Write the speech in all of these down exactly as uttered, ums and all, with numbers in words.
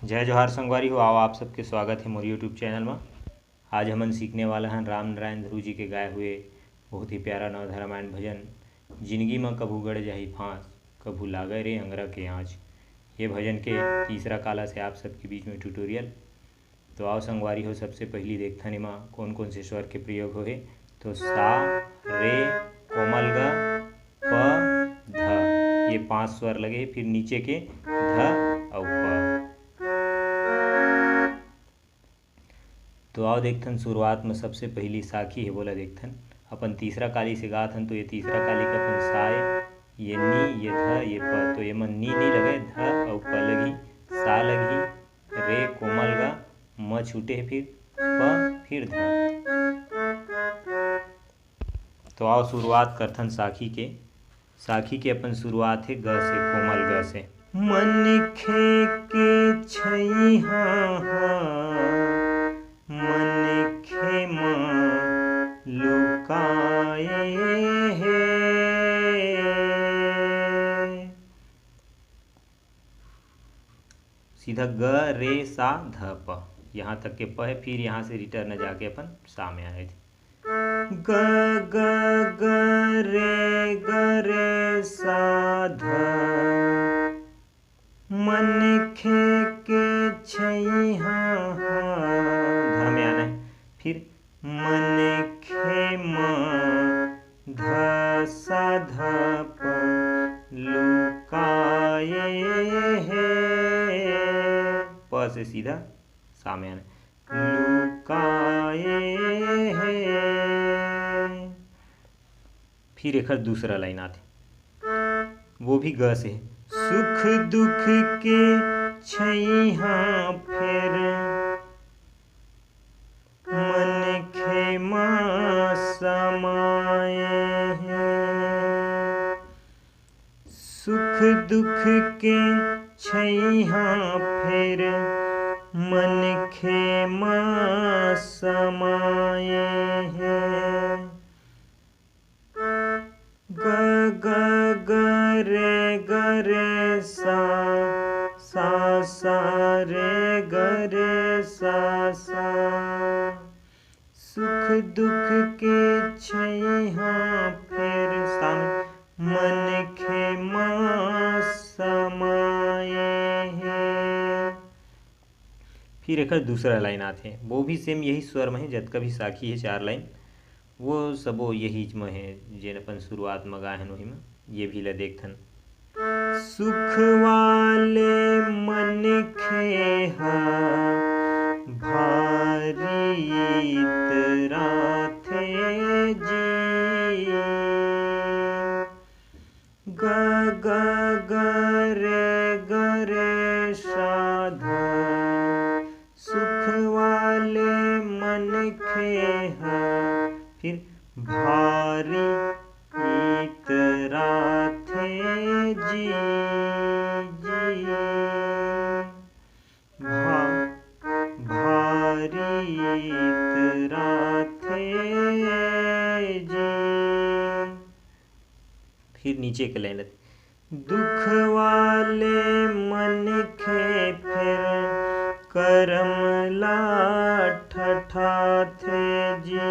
जय जोहार संगवारी हो, आओ आप सबके स्वागत हे मोर YouTube चैनल म। आज हमन सीखने वाला हन राम नारायण ध्रुव जी के गाए हुए बहुत ही प्यारा नवधा रामायण भजन, जिनगी म कभू गड़ जाही फांस, कभू लागय रे अंगरा के आँच। ये भजन के तीसरा काला से आप सबके बीच में ट्यूटोरियल। तो आओ संगवारी हो, सबसे पहिली देखथन एमा कोन कोन से स्वर के प्रयोग होहे। तो सा, रे, कोमल ग, प, ध, ये पांच स्वर लगे हे। फिर नीचे के ध अउ प। तो आओ देखथन, शुरुआत में सबसे पहिली साखी हे, वोला देखथन। अपन तीसरा काली से गात हन, तो ये तीसरा काली का अपन सा ए, ये नी, ये ध, ये प। तो ये मन नी नी लगे, ध अउ प लगही, सा लगही, रे कोमल गा, म छूटे हे, फिर प, फिर ध। तो आओ शुरुआत करथन साखी के। साखी के अपन शुरुआत हे ग से, कोमल ग से। मनखे के छैहा हा, मनखे म लुकाए हे। सीधा ग, रे, सा, ध, प, यहाँ तक के प हे, फिर यहाँ से रिटर्न जाके अपन सा में आए थे। ग, ग, ग, रे, ग, रे, सा, ध, मनखे के छैहा हा। ध में आना है, फिर मनखे म ध सा ध प लुकाए हे। प से सीधा सा में आना। लुकाए हे। फिर एकर दूसरा लाइन आथे, वो भी ग से। सुख दुख के छैहा फेर मनखे म समाए हे। सुख दुख के छैहा फेर मनखे म समाए हे। ग, ग, ग, रे, ग, रे, सा, सा, सा, रे, ग, रे, सा, सा। सुख दुख के छैहा फेर सा में मनखे म समाए हे। फिर एकर दूसरा लाइन आथे, वो भी सेम यही स्वर में है, जतका भी साखी है चार लाइन, वो सबो यही में है, जेन अपन शुरुआत में गाए हन, वही में ये भी ला देखथन। सुख वाले मनखे हा भारी इतराथे जी। ग, ग, ग, रे, ग, रे, सा, ध। सुख वाले मनखे ह, फिर भारी इतराथे जी, जी। भा-, भारी इतराथे जी। फिर नीचे के लाइन आथे, दुख वाले मनखे फेर करम ला ठठाथे जी।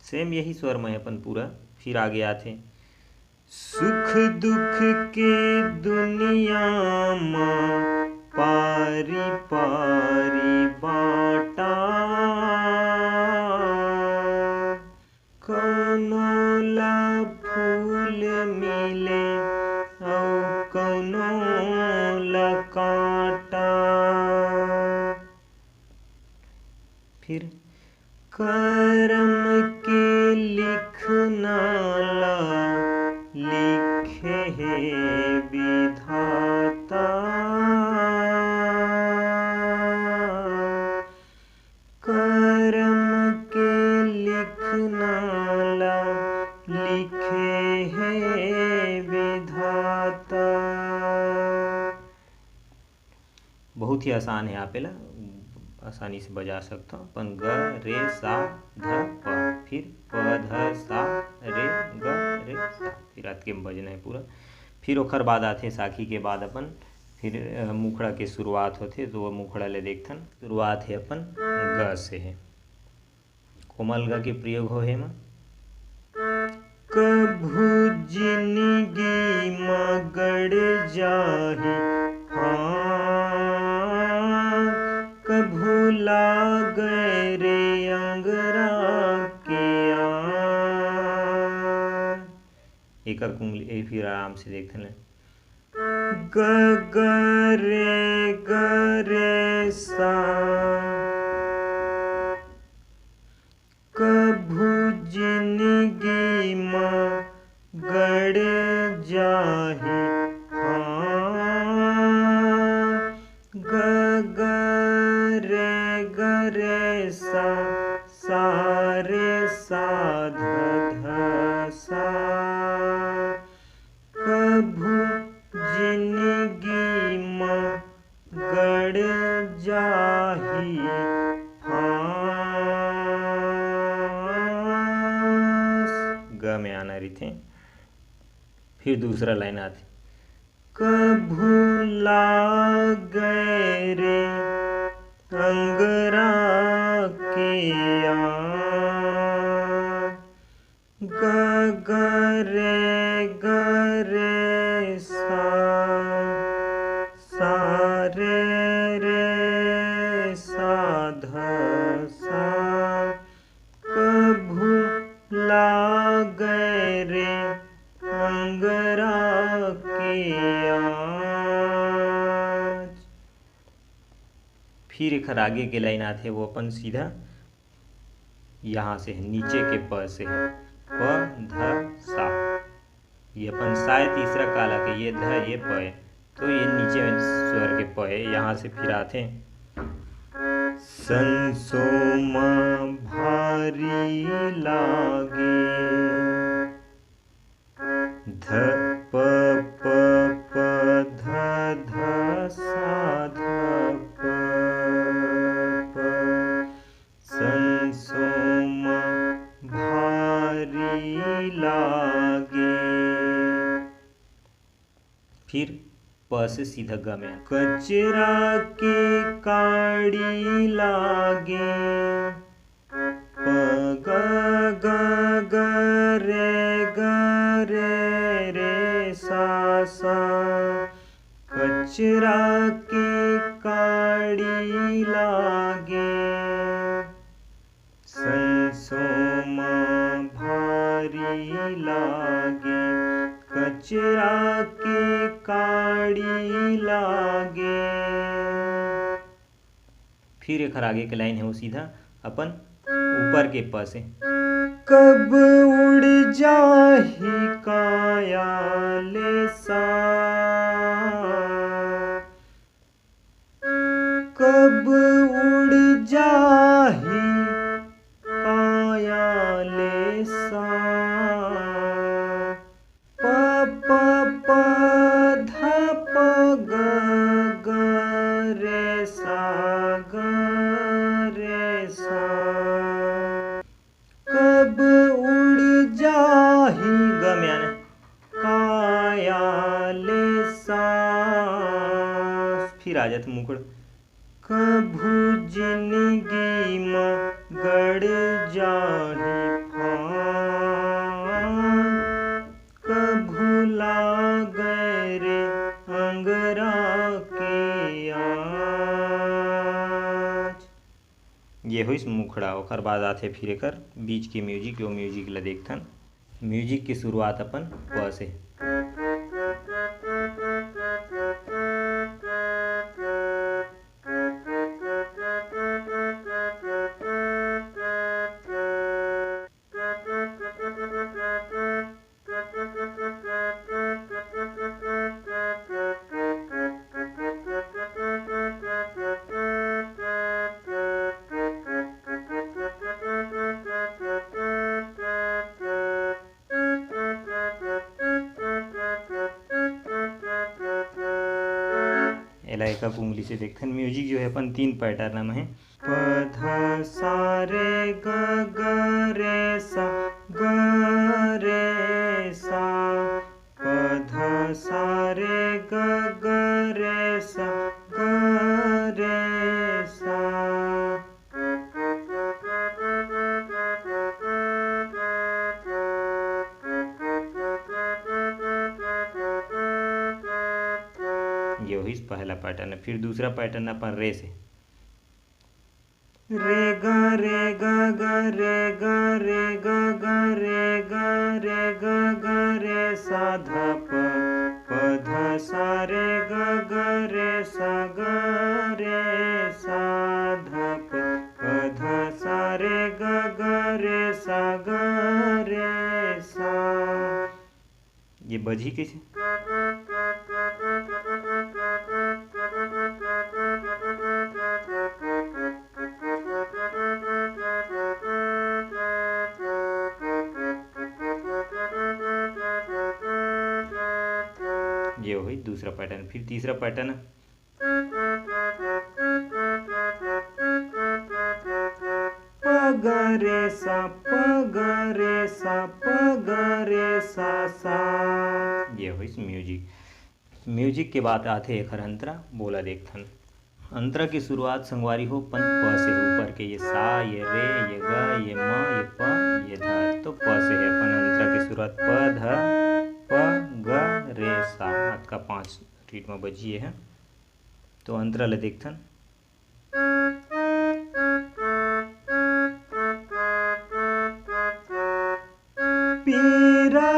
सेम यही स्वर में अपन पूरा फिर आगे आथे। सुख दुख के दुनिया म पारी पारी बांटा। कौनो ला फूल मिले अउ कौनो ला कांटा। फिर करम के लिखना ला लिखे हे विधाता। करम के लिखना ला लिखे हे विधाता। बहुत ही आसान है, आप एला आसानी से बजा सकथो। अपन ग, रे, सा, ध, प, फिर प, ध, सा, रे, ग, रे, सा, फिर अतके में बजना है पूरा। फिर ओखर बाद आथे साखी के बाद अपन फिर, अ, मुखड़ा के शुरुआत होथे, तो वो मुखड़ा ले देखथन। शुरुआत हे अपन ग से हे। कोमल ग के प्रयोग हो हे एमा। कभू जिनगी म गड़ जाही हाथ, कभू लागे रे अंगरा के आँच। एकर कुंगली, ए फिर आराम से देखथन ले। ग ग रे ग रे सा। कभू जिनगी म गड़ जाही हाथ। ग ग रे ग रे सा, सा रे सा ध ध सा। कभू जिनगी म गड़ जाही हाथ। ग में आना रहिथे। फिर दूसरा लाइन आथे। कभू लागे रे अंगरा के आँच। ग ग रे ग रे सा, सा रे रे सा ध सा। कभू लागे रे अंगरा के आँच। फिर एखर आगे के लाइन आथे, वो अपन सीधा यहाँ से हे, नीचे के प से हे, प ध सा। ये अपन सा ए तीसरा काला के, ये ध, ये प ए, तो ये नीचे में स्वर के प ए, यहाँ से फिर आथे। संसो म भारी लागे, ध प प प ध ध सा ध प प। संसो म भारी लागे। फिर प से सीधा ग में। कचरा के काड़ी लागे। प ग ग ग रे ग रे रे सा सा। कचरा के काड़ी लागे। संसो म भारी लागे, कचरा के काड़ी लागे। फिर एखर आगे के लाइन हे, वो सीधा अपन ऊपर के प से। कब उड़ जाही काया ले सा, कब उड़ जाही काया ले सा। प प प ध प ग ग रे सा ग रे सा। कब उड़ जाही ग में आना, काया ले सांस। फिर आ जात मुखड़ा। कभू जिनगी म गड़ जाही फांस, कभू लागे रे अंगरा के आँच। ये होइस मुखड़ा। ओकर बाद आथे फिर एकर बीच के music, वो music ल देखथन। Music के शुरुआत अपन प से। एला एक उंगली से देखथन। Music जो है अपन तीन pattern में है, प ध सा रे ग रे सा, ग रे सा, प ध सा रे ग ग रे सा, ग रे सा। ये होइस पहला पैटर्न। फिर दूसरा पैटर्न अपन रे से। रे ग रे ग ग रे ग रे ग ग रे ग ग रे सा ध प, प ध सा रे ग ग रे सा ग रे सा ध प, प ध सा रे ग ग रे सा ग रे सा। ये बजही कइसे? ये होई दूसरा पैटर्न। फिर तीसरा पैटर्न, प ग रे सा, प ग रे सा, प ग रे सा, सा। ये होइस म्यूजिक। म्यूजिक के बाद आथे एखर अंतरा, वोला देखथन। अंतरा के शुरुआत संगवारी हो अपन प से, ऊपर के ये सा, ये रे, ये ग, ये म, ये प, ये ध। तो प से हे अपन अंतरा के शुरुआत, प ध प ग रे सा। अतका पांच रीट म बजिए हे। तो अंतरा ल देखथन। पीरा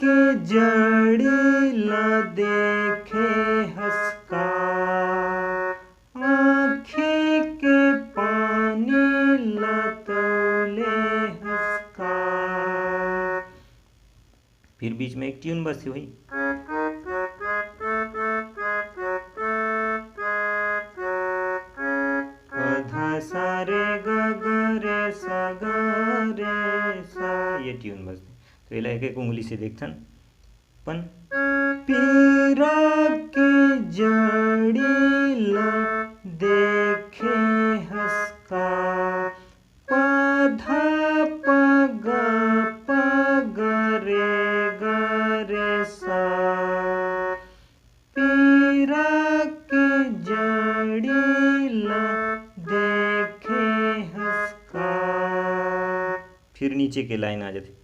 के जड़ी ल देखे हस का, आँखी के पानी ल तौले हस का। फिर बीच में एक ट्यून बजथे भाई। प ध सा रे ग ग रे सा ग रे सा, ये ट्यून बजथे। तो एला एक एक उंगली से देखथन। पन पीरा के जड़ी ल देखे हस का, प ध प ग प ग रे ग रे सा। पीरा के जड़ी ल देखे हस का। फिर नीचे के लाइन आ जाथे।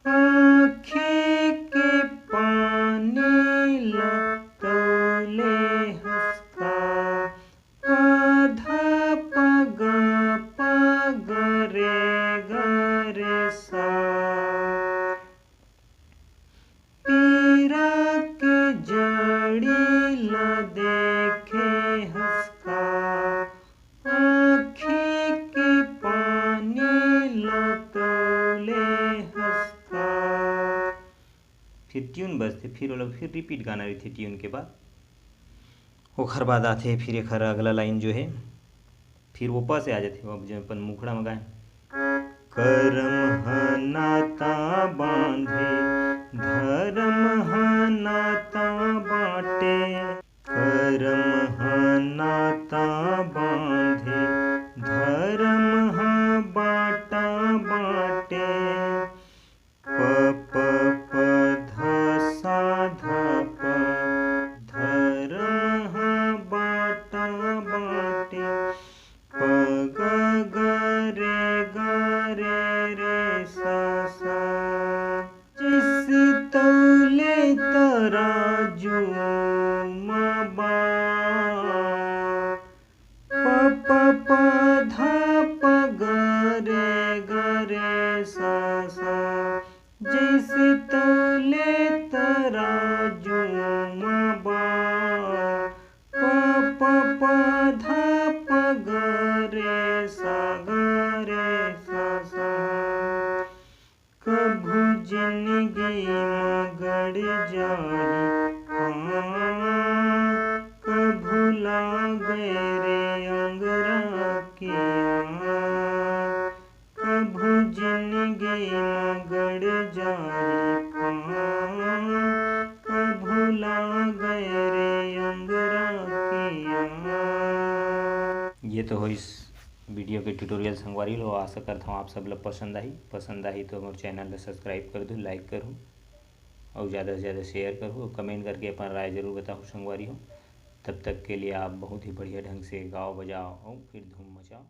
आँखी के पानी ल तौले हस का, प ध प ग प ग रे ग रे सा। पीरा के जड़ी ल देखे हस का, आँखी के पानी ल तौले हस का। फिर ट्यून बजथे, फिर ओला फिर रिपीट गाना रहिथे ट्यून के बाद। ओखर बाद आथे फिर एखर अगला लाइन जो हे, फिर वो प से आ जाथे, अब जो अपन मुखड़ा म गाए, करम ह नाता बांधे, धरम ह नाता बांटे। करम ह नाता बांधे, धरम ह बांटा बांटे। प प प ध सा ध प, धरम ह बांटा बांटे। प ग ग रे ग रे रे सा सा। जइसे तौले तराजू म बा। प प प ध प ग रे ग रे सा सा। जइसे तौले तराजू म बा। प प प ध प ग रे सा ग रे सा सा। कभू जिनगी म गड़ जाही, हाँ, कभू लागे रे अंगरा के आँच। कभू जिनगी म गड़ जाही, हाँ, कभू लागे रे अंगरा के आँच। ये तो होइस वीडियो के ट्यूटोरियल संगवारी हो। आशा करत हूँ आप सब ला पसंद आही। पसंद आही तो हमर चैनल ला सब्सक्राइब कर दू, लाइक करू, अउ ज़्यादा से ज़्यादा शेयर करू, अउ कमेंट करके अपन राय जरूर बताहू संगवारी हो। तब तक के लिए आप बहुत ही बढ़िया ढंग से गाओ बजाओ और फिर धूम मचाओ।